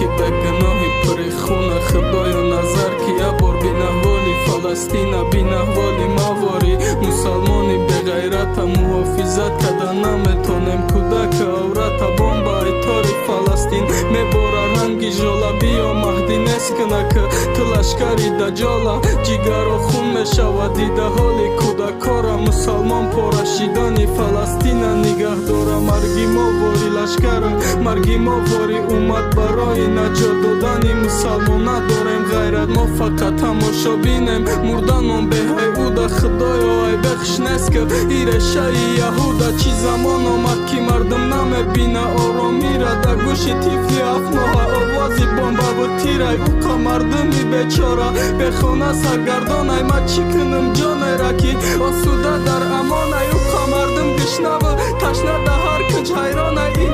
Тоҷики бегуноҳи пури хуна. Худоё, назар ки як бор бинаҳволи Фаластина, бинаҳволи мавори мусалмони беғайрата. Муҳофизат када наметонем кӯдака аврата. Бомба айтори Фаластин мебора ранги жола. Биё, Маҳдӣ, нест кунака ту лашкари даҷола. Ҷигаро хун мешавад дида ҳоли кӯдакора. Мусалмон пора шидани Фаластина нигаҳ дора. Марги мо вори лашкара, марги мо вори уммат барои наҷот додани мусалмон. Надорем ғайрат, мо фақат тамошобинем. Мурданмон беҳайуда. Худоё, ай бахш нест ки и решаи яҳуда. Чӣ замон омад, ки мардум намебина оромира. Дар гӯши тифли 7 моҳа овози бомбаву тирай. Уқа мардуми бечора бехона саргардонай. Ма чӣ кунам, ҷонера, ки осуда дар амонай? Уқа мардум гушнаву ташна, да ҳар кунҷ ҳайронай.